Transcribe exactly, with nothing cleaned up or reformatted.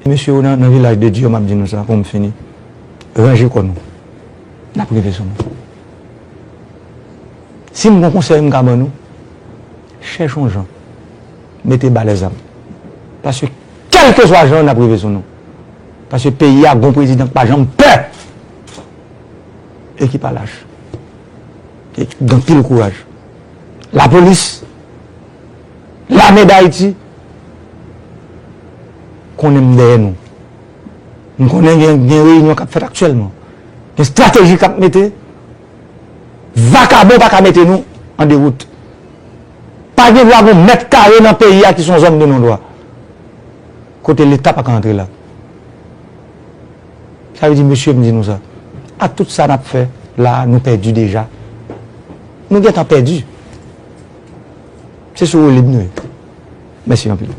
Mesye yo nan, nan vilaj de Dye, m ap di nou sa pou m fini. Ranje kò nou. N ap rive sou nou. Si m gon konsèy m ka ban nou, chèche yon jan. Mete ba lèzam. Paske kèlkeswa jan, n ap rive sou nou. Paske peyi a gon prezidan k pa janm pè. E ki pa lach. E k gen anpil kouraj. Lapolis, lame Dayiti, konnen m dèyè nou. M konnen gen, gen reyinyon k ap fèt aktyèlman. Gen estrateji k ap mete. Vakabon pa ka mete nou an dewout. Pa gen dwa gon mèt kare nan peyi a ki se yon zòn de non dwa. Kote Leta pa ka antre la. Sa vle di, mesye, m di nou sa. Ak tout sa n ap fè la, nou pèdi deja. Nou gentan pèdi. Se sou woulib nou ye. Mèsi anpil.